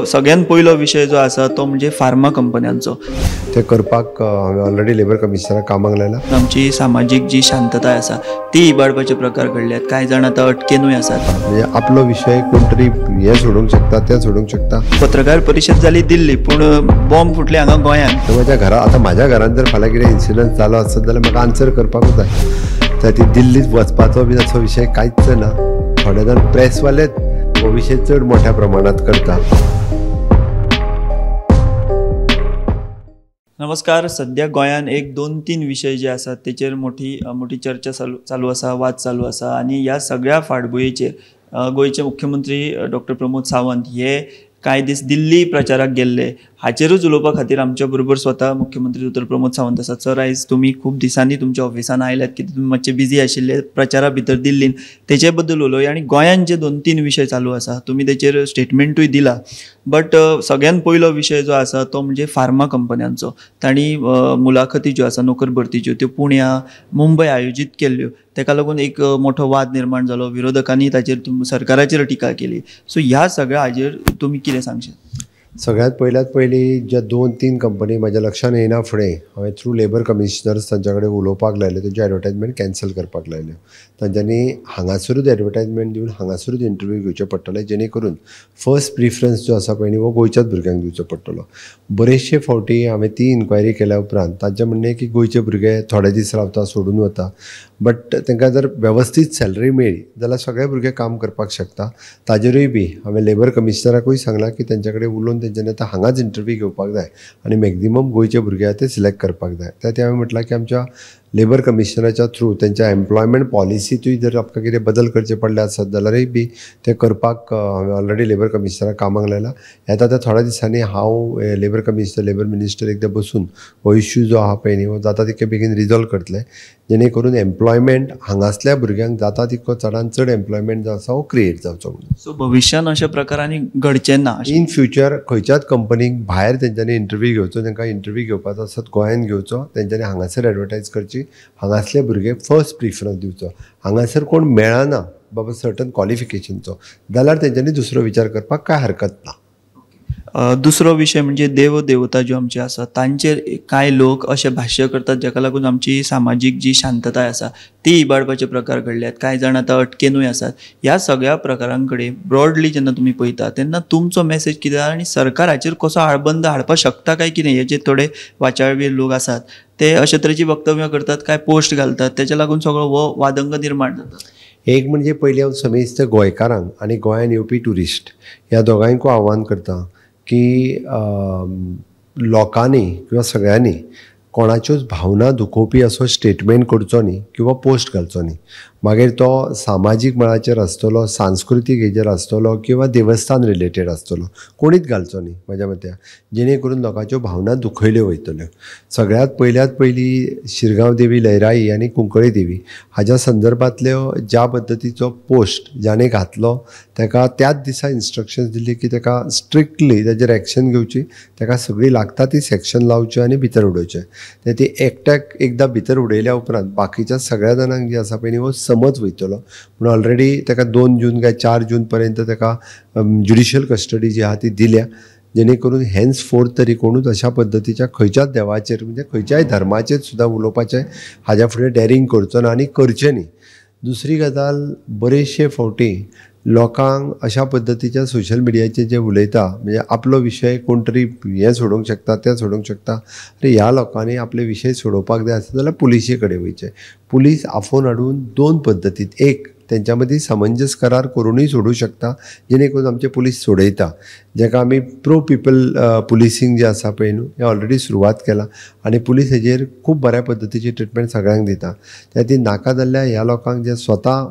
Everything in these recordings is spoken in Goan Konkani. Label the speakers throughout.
Speaker 1: सगळ्यात पयलो विशय जो आसा तो म्हणजे फार्मा कंपन्यांचो.
Speaker 2: ते करपाक हांवें ऑलरेडी लेबर कमिशनराक कामाक लायला.
Speaker 1: आमची सामाजीक जी शांतताय आसा ती इबाडपाचे प्रकार घडल्यात, कांय जाण आतां अटकेनूय आसात.
Speaker 2: म्हणजे आपलो विशय कोण तरी हे सोडूंक शकता, ते सोडूंक शकता.
Speaker 1: पत्रकार परिशद जाली दिल्ली, पूण बॉम्ब फुटले हांगा गोंयांत.
Speaker 2: म्हज्या घरा आतां म्हाज्या घरान जर फाल्यां कितें इन्सिडंट जालो आसत जाल्यार म्हाका आन्सर करपाकूच जाय. तर ती दिल्लीत वचपाचो बी असो विशय कांयच ना. थोडे जाण प्रेसवालेच हो विशय चड मोठ्या प्रमाणात करता.
Speaker 1: नमस्कार. सध्या गोंयांत एक दोन तीन विशय जे आसात तेचेर मोठी मोठी चर्चा चालू आसा, वाद चालू आसा आनी ह्या सगळ्या फाटभुंयेचेर गोंयचे मुख्यमंत्री डॉक्टर प्रमोद सावंत हे कांय दीस दिल्ली प्रचाराक गेल्ले. हाचेरूच उलोवपा खातीर आमच्या बरोबर स्वता मुख्यमंत्री डॉक्टर प्रमोद सावंत आसात. सर, आयज तुमी खूब दिसांनी तुमच्या ऑफिसान आयल्यात, कित्याक तुमी मातशे बिजी आशिल्ले प्रचारा भितर दिल्लीन, तेचे बद्दल उलोवया. आनी गोंयांत जे दोन तीन विशय चालू आसा तुमी तेचेर स्टेटमेंटूय दिला, बट सगळ्यात पयलो विशय जो आसा तो म्हणजे फार्मा कंपन्यांचो. तांणी मुलाखती ज्यो आसा नोकर भरतीच्यो त्यो पुण्या मुंबय आयोजीत केल्ल्यो, तेका लागून एक मोठो वाद निर्माण जालो, विरोधकांनी ताचेर सरकाराचेर टिका केली. सो ह्या सगळ्या हाजेर तुमी कितें सांगशात?
Speaker 2: सगळ्यात पयल्यात पयलीं ज्या दोन तीन कंपनी म्हाज्या लक्षान येना फुडें हांवें थ्रू लेबर कमिशनर्स तांच्या कडेन उलोवपाक लायलें, तांचे एडवर्टायजमेंट कॅन्सल करपाक लायल्यो. तांच्यांनी हांगासरूच एडवर्टायजमेंट दिवन हांगासरूच इंटरव्यू घेवचे पडटले, जेणे करून फर्स्ट प्रिफरन्स जो आसा पळय न्ही हो गोंयच्याच भुरग्यांक दिवचो पडटलो. बरेचशे फावटी हांवें ती इन्क्वायरी केल्या उपरांत तांचें म्हणणें की गोंयचे भुरगे थोडे दीस रावता सोडून वता, बट तांकां जर वेवस्थीत सॅलरी मेळ्ळी जाल्यार सगळे भुरगे काम करपाक शकता. ताजेरूय बी हांवें लेबर कमिशनराकूय सांगलां की तांच्या कडेन उलोवन तेंच्यांनी आतां हांगाच इंटरव्यू घेवपाक जाय आनी मॅक्झिमम गोंयचे भुरगे ते सिलेक्ट करपाक जाय. त्या हांवें म्हटलां की आमच्या लेबर कमिशनराच्या थ्रू तेंच्या एम्प्लॉयमेंट पॉलिसींतूय जर आमकां कितें बदल करचे पडले आसत जाल्यारूय बी ते करपाक हांवें ऑलरेडी लेबर कमिशनराक कामाक लायला. येता त्या थोड्या दिसांनी हांव लेबर कमिशनर लेबर मिनिस्टर एकदां बसून हो इश्यू जो आहा पळय न्ही हो जाता तितके बेगीन रिजॉल्व करतले, जेणे करून एम्प्लॉयमेंट हांगासल्या भुरग्यांक जाता तितको चडान चड एम्प्लॉयमेंट जो आसा हो क्रिएट जावचो म्हणून.
Speaker 1: सो भविश्यान अशा प्रकारांनी घडचें ना
Speaker 2: इन फ्युचर. खंयच्याच कंपनीक भायर तेंच्यांनी इंटरव्यू घेवचो, तांकां इंटरव्यू घेवपाचो आसत गोंयांत घेवचो, तेंच्यांनी हांगासर एडवर्टायज करची, हांगासले भुरगे फर्स्ट प्रिफरन्स दिवचो. हांगासर कोण मेळना बाबा सर्टन क्वॉलिफिकेशनचो जाल्यार तेंच्यांनी दुसरो विचार करपाक कांय हरकत ना.
Speaker 1: दुसरो विशय म्हणजे देव देवता ज्यो आमच्यो आसा तांचेर कांय लोक अशें भाश्य करतात जाका लागून आमची सामाजीक जी शांतताय आसा ती इबाडपाचे प्रकार घडल्यात, कांय जाण आतां अटकेनूय आसात. ह्या सगळ्या प्रकारां कडेन ब्रॉडली जेन्ना तुमी पळयता तेन्ना तुमचो मॅसेज कितें आनी सरकार हाचेर कसो आळबंद हाडपाक शकता काय कितें? हे जे थोडे वाचाळवीर लोक आसात ते अशे तरेची वक्तव्यां करतात, कांय पोस्ट घालतात, तेच्या लागून सगळो हो वादंग निर्माण जाता.
Speaker 2: एक म्हणजे पयलीं हांव समेस्त गोंयकारांक आनी गोंयांत येवपी ट्युरिस्ट ह्या दोगांयकूय आव्हान करता की लोकांनी किंवा सगळ्यांनी कोणाच्योच भावना दुखोवपी असो स्टेटमेंट करचो न्ही किंवा पोस्ट घालचो न्ही. मागीर तो सामाजीक मळाचेर आसतलो, सांस्कृतीक हेजेर आसतलो किंवा देवस्थान रिलेटेड आसतलो, कोणीच घालचो न्ही म्हाज्या मत्या, जेणे करून लोकांच्यो भावना दुखयल्यो वयतल्यो. सगळ्यांत पयल्यात पयली शिरगांव देवी लयराई आनी कुंकळी देवी हाज्या संदर्भांतल्यो ज्या पद्दतीचो पोस्ट जाणें घातलो ताका त्याच दिसा इन्स्ट्रक्शन्स दिली की ताका स्ट्रिक्टली ताजेर एक्शन घेवची, ताका सगळी लागता ती सेक्शन लावची आनी भितर उडोवचें. ते एकट्याक एकदां भितर उडयल्या उपरांत बाकीच्या सगळ्या जाणांक जे आसा पळय न्ही हो समज वयतलो. पूण ऑलरेडी ताका 2 जून काय 4 जून पर्यंत ताका ज्युडिशियल कस्टडी जी आहा ती दिल्या, जेणे करून हेन्स फोर्थ तरी कोणूच अशा पद्दतीच्या खंयच्याच देवाचेर म्हणजे खंयच्याय धर्माचेर सुद्दां उलोवपाचें हाज्या फुडें डॅरींग करचो ना आनी करचें न्ही. दुसरी गजाल, बरेचशे फावटी लोकांक अशा पद्दतीच्या सोशल मिडियाचेर जे उलयता म्हणजे आपलो विशय कोण तरी हें सोडोवंक शकता तें सोडोवंक शकता, अरे ह्या लोकांनी आपले विशय सोडोवपाक जाय आसत जाल्यार पुलिशे कडेन वयचें. पुलीस आफोवन हाडून दोन पद्दतीत, एक तेंच्या मदीं समंजस करार करुनूय सोडूं शकता, जेणे करून आमचे पुलीस सोडयता, जाका आमी प्रो पिपल पुलिसींग जें आसा पळय न्हू हें ऑलरेडी सुरवात केलां आनी पुलीस हेजेर खूब बऱ्या पद्दतीची ट्रिटमेंट सगळ्यांक दिता. त्या ती नाका जाल्ल्या ह्या लोकांक जे स्वता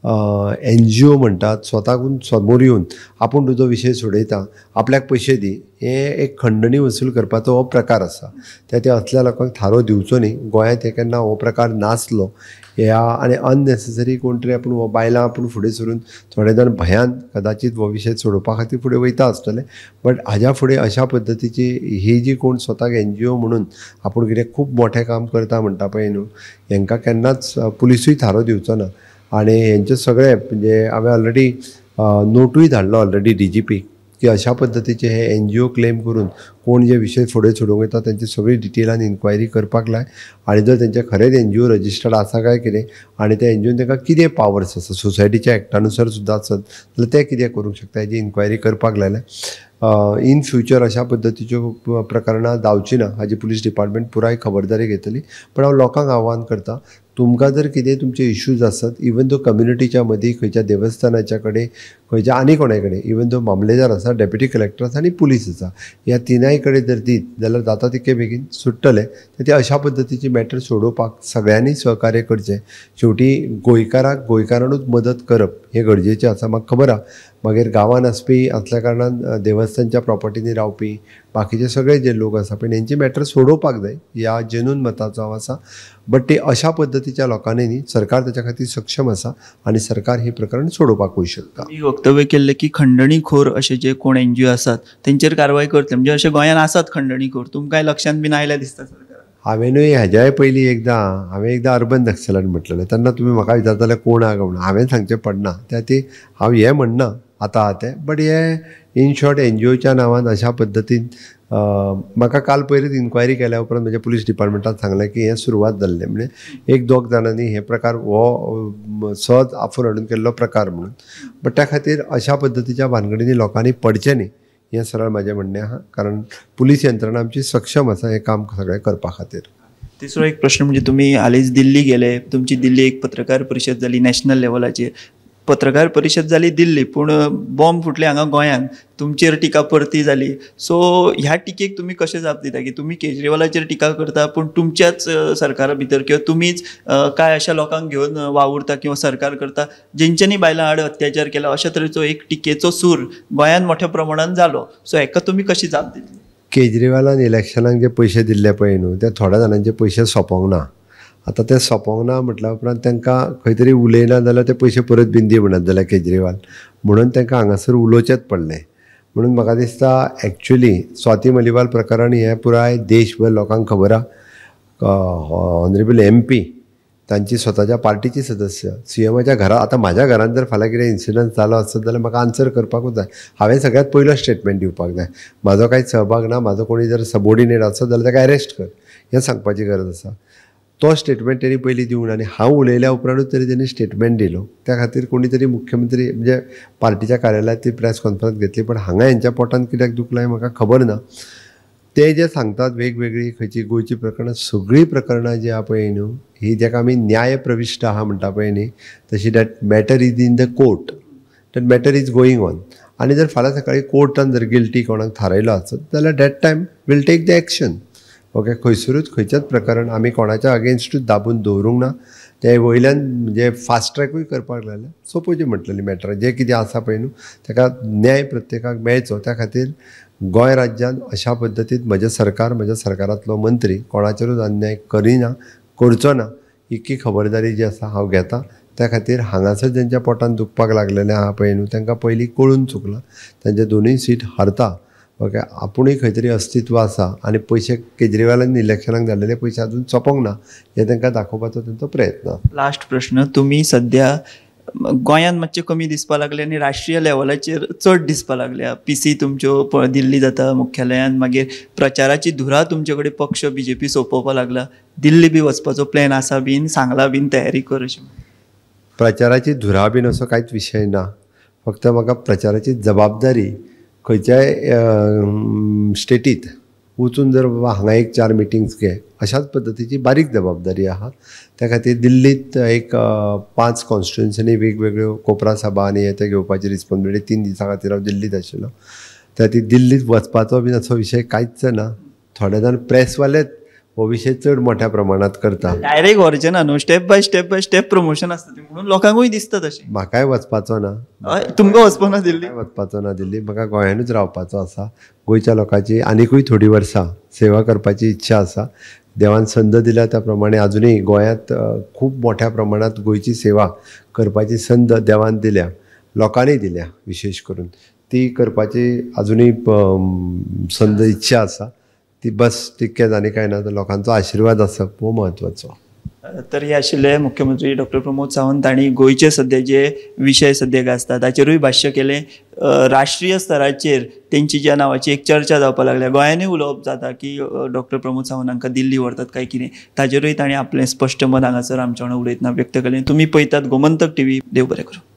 Speaker 2: एनजीओ म्हणटात, स्वताकून समोर येवन आपूण तुजो विशय सोडयता, आपल्याक पयशे दी, हें एक खंडणी वसूल करपाचो हो प्रकार आसा. त्या ते असल्या लोकांक थारो दिवचो न्ही. गोंयांत हे केन्ना हो प्रकार नासलो ह्या आनी अननेसेसरी कोण तरी आपूण हो बायलां आपूण फुडें सरून थोडे जाण भंयान कदाचीत हो विशय सोडोवपा खातीर फुडें वयता आसतले, बट हाज्या फुडें अशा पद्दतीची ही जी कोण स्वताक एनजीओ म्हणून आपूण कितें खूब मोठें काम करता म्हणटा पळय न्हू, हेंकां केन्नाच पुलिसूय थारो दिवचो ना. आनी हेंचे सगळे म्हणजे हांवें ऑलरेडी नोटूय धाडलो ऑलरेडी डीजीपी की अशा पद्दतीचे हे एनजीओ क्लेम करून कोण जे विशय फुडें सोडूंक वयता तेंची सगळी डिटेलान इन्क्वायरी करपाक लाय आनी जर तेंचे खरेंच एनजीओ रजिस्टर्ड आसा काय कितें आनी त्या एनजीओन तांकां कितें पावर्स आसा सोसायटीच्या एक्टानुसार सुद्दां आसत जाल्यार ते कितें करूंक शकता हेजी इन्क्वायरी करपाक लायल्या. इन फ्युचर अशा पद्दतीच्यो प्रकरणां जावचीं ना हाजी पुलीस डिपार्टमेंट पुराय खबरदारी घेतली. पण हांव लोकांक आव्हान करता, तुमकां जर कितें तुमचे इश्यूज आसत इवन दो कम्युनिटीच्या मदीं खंयच्या देवस्थानाच्या कडेन खंयच्या आनी कोणा कडेन इवन दो मामलेदार आसा, डेप्युटी कलेक्टर आसा आनी पुलीस आसा, ह्या तिनाय कडेन जर दीत जाल्यार जाता तितके बेगीन सुट्टले. ते अशा पद्दतीची मॅटर सोडोवपाक सगळ्यांनी सहकार्य करचें. शेवटी गोंयकाराक गोंयकारानूच मदत करप हें गरजेचें आसा. म्हाका खबर आहा मागीर गांवान आसपी आसल्या कारणान देवस्थानच्या प्रॉपर्टीनी रावपी बाकीचे सगळे जे लोक आसा पण हेंची मॅटर सोडोवपाक जाय ह्या जेन्यून मताचो हांव आसा. बट ते अशा पद्दतीच्या लोकांनी न्ही, सरकार ताच्या खातीर सक्षम आसा आनी सरकार हे प्रकरण सोडोवपाकूय शकता.
Speaker 1: तुमी वक्तव्य केल्लें की खंडणीखोर अशे जे कोण एनजीओ आसात तेंचेर कारवाय करतले, म्हणजे अशे गोंयांत आसात खंडणीखोर, तुमकांय लक्षांत बीन आयल्या दिसता सरकार?
Speaker 2: हांवेनूय हेज्याय पयलीं एकदां हांवें एकदां अर्बन नक्सलान म्हटलेलें तेन्ना तुमी म्हाका विचारताले कोण आहा काय म्हणून, हांवें सांगचें पडना त्या ती हांव हें म्हणना आतां आहा तें, बट हे इन शॉर्ट एनजीओच्या नांवान अशा पद्दतीन म्हाका काल पयलींच इन्क्वायरी केल्या उपरांत म्हज्या पुलीस डिपार्टमेंटान सांगलें की हें सुरवात जाल्लें, म्हणजे एक दोग जाणांनी हे प्रकार हो सहज आफोवन हाडून केल्लो प्रकार म्हणून. बट त्या खातीर अशा पद्दतीच्या भानगडींनी लोकांनी पडचें न्ही हें सरळ म्हाजें म्हणणें आहा, कारण पुलीस यंत्रणा आमची सक्षम आसा हें काम सगळें करपा खातीर.
Speaker 1: तिसरो एक प्रश्न म्हणजे तुमी हालींच दिल्ली गेले, तुमची दिल्ली एक पत्रकार परिशद जाली नॅशनल लेवलाचेर, पत्रकार परिशद जाली दिल्ली पूण बॉम्ब फुटले हांगा गोंयांत, तुमचेर टिका परती जाली. सो ह्या टिकेक तुमी कशें जाप दिता की तुमी केजरीवालाचेर टिका करता पूण तुमच्याच सरकारा भितर किंवा तुमीच कांय अशा लोकांक घेवन वावुरता किंवा सरकार करता जेंच्यांनी बायलां आड अत्याचार केला, अशा तरेचो एक टिकेचो सूर गोंयांत मोठ्या प्रमाणान जालो, सो हेका तुमी कशी जाप दितली?
Speaker 2: केजरीवालान इलेक्शनाक जे पयशे दिल्ले पळय न्हू ते थोड्या जाणांचे पयशे सोंपोंक ना. आतां ते सोंपोंक ना म्हटल्या उपरांत तांकां खंय तरी उलयना जाल्यार ते पयशे परत बीन दी म्हणत जाल्यार केजरीवाल, म्हणून तांकां हांगासर उलोवचेंच पडलें. म्हणून म्हाका दिसता एक्चुली स्वाती मलिवाल प्रकरण हें पुराय देशभर लोकांक खबर आहा. ऑनरेबल एमपी तांची स्वताच्या पार्टीची सदस्य सीएमाच्या घरा, आतां म्हाज्या घरान जर फाल्यां कितें इन्सिडंट जालो आसत जाल्यार म्हाका आन्सर करपाकूच जाय, हांवें सगळ्यांत पयलो स्टेटमेंट दिवपाक जाय, म्हाजो कांयच सहभाग ना, म्हाजो कोणी जर सबॉर्डिनेट आसत जाल्यार ताका अरेस्ट कर हें सांगपाची गरज आसा. तो स्टेटमेंट तेणी पयलीं दिवून आनी हांव उलयल्या उपरांतूच तरी तेणी स्टेटमेंट दिलो. त्या खातीर कोणी तरी मुख्यमंत्री म्हणजे पार्टीच्या कार्यालयांत ती प्रेस कॉन्फरन्स घेतली, पण हांगा हेंच्या पोटान कित्याक दुखलां हें म्हाका खबर ना. ते जे सांगतात वेगवेगळी खंयची गोंयची प्रकरणां, सगळीं प्रकरणां जी आहा पळय न्हू ही जेका आमी न्याय प्रविश्ट आहा म्हणटा पळय न्ही, तशी that matter is in the court, that matter is going on. आनी जर फाल्यां सकाळीं कोर्टान जर गिल्टी कोणाक थारायलो आसत जाल्यार that time will take the action. Okay, खंयसरूच खंयच्याच प्रकरण आमी कोणाच्या अगेन्स्टूच दाबून दवरूंक ना. ते वयल्यान म्हणजे फास्ट ट्रॅकूय करपाक लागले. सोंपोवची म्हटलेली मॅटर जें कितें आसा पळय न्हू ताका न्याय प्रत्येकाक मेळचो त्या खातीर गोंय राज्यान अशा पद्दतीन म्हजें सरकार, म्हज्या सरकारांतलो मंत्री कोणाचेरूच अन्याय करिना, करचो ना, इतकी खबरदारी जी आसा हांव घेता. त्या खातीर हांगासर जेंच्या पोटान दुखपाक लागलेलें आहा पळय न्हू तांकां पयलीं कळून चुकलां, तांचे दोनूय सीट हारता. ओके, आपुणूय खंय तरी अस्तित्व आसा आनी पयशे केजरीवालान इलेक्शनाक धाडलेले पयशे अजून सोंपोंक ना हें तांकां दाखोवपाचो तेंचो प्रयत्न.
Speaker 1: लास्ट प्रश्न, तुमी सद्या गोंयांत मातशें कमी दिसपा लागले आनी राष्ट्रीय लेवलाचेर चड दिसपा लागल्या, पीसी तुमच्यो दिल्ली जाता मुख्यालयान, मागीर प्रचाराची धुरा तुमचे कडेन पक्ष बीजेपी सोंपोवपा लागला, दिल्ली बी वचपाचो प्लॅन आसा बीन सांगला बीन तयारी कर अशें?
Speaker 2: प्रचाराची धुरा बीन असो कांयच विशय ना, फक्त म्हाका प्रचाराची जबाबदारी खंयच्याय स्टेटीत वचून जर बाबा हांगा एक 4 मिटिंग्स घे अशाच पद्दतीची बारीक जबाबदारी आहा. त्या खातीर दिल्लीत एक 5 कॉन्स्टिट्युएन्सीनी वेगवेगळ्यो कोपरा सभा आनी हे ते घेवपाची रिस्पॉन्सिबिलिटी 3 दिसां खातीर हांव दिल्लीत आशिल्लो. त्या खातीर दिल्लीत वचपाचो बीन असो विशय कांयच ना. थोडे जाण प्रेसवालेच हो विशय चड मोठ्या प्रमाणात करता,
Speaker 1: डायरेक्ट व्हरचें ना न्हू, step by step by step promotion आसता तें, म्हणून लोकांकूय दिसता तशें.
Speaker 2: म्हाकाय वचपाचो ना,
Speaker 1: तुमकां वचपाक ना दिल्ली?
Speaker 2: वचपाचो ना दिल्ली, म्हाका गोंयानूच रावपाचो आसा. गोंयच्या लोकांची आनिकूय थोडी वर्सां सेवा करपाची इच्छा आसा. देवान संद दिल्या त्या प्रमाणे अजुनूय गोंयांत खूब मोठ्या प्रमाणात गोंयची सेवा करपाची संद देवान दिल्या, लोकांनी दिल्या, विशेश करून ती करपाची अजुनूय संद इच्छा आसा. ती बस तितकेंच आनी कांय ना, तर लोकांचो आशिर्वाद आसप हो म्हत्वाचो.
Speaker 1: तर हे आशिल्ले मुख्यमंत्री डॉक्टर प्रमोद सावंत हांणी गोंयचे सद्या जे विशय सद्या गाजता ताचेरूय भाश्य केलें. राष्ट्रीय स्तराचेर तेंची ज्या नांवाची एक चर्चा जावपाक लागल्या, गोंयांनी उलोवप जाता की डॉक्टर प्रमोद सावंत हांकां दिल्ली व्हरतात काय कितें, ताचेरूय तांणी आपलें स्पश्ट मत हांगासर आमच्या वांगडा उलयतना व्यक्त केलें. तुमी पळयतात गोमंतक टीव्ही. देव बरें करूं.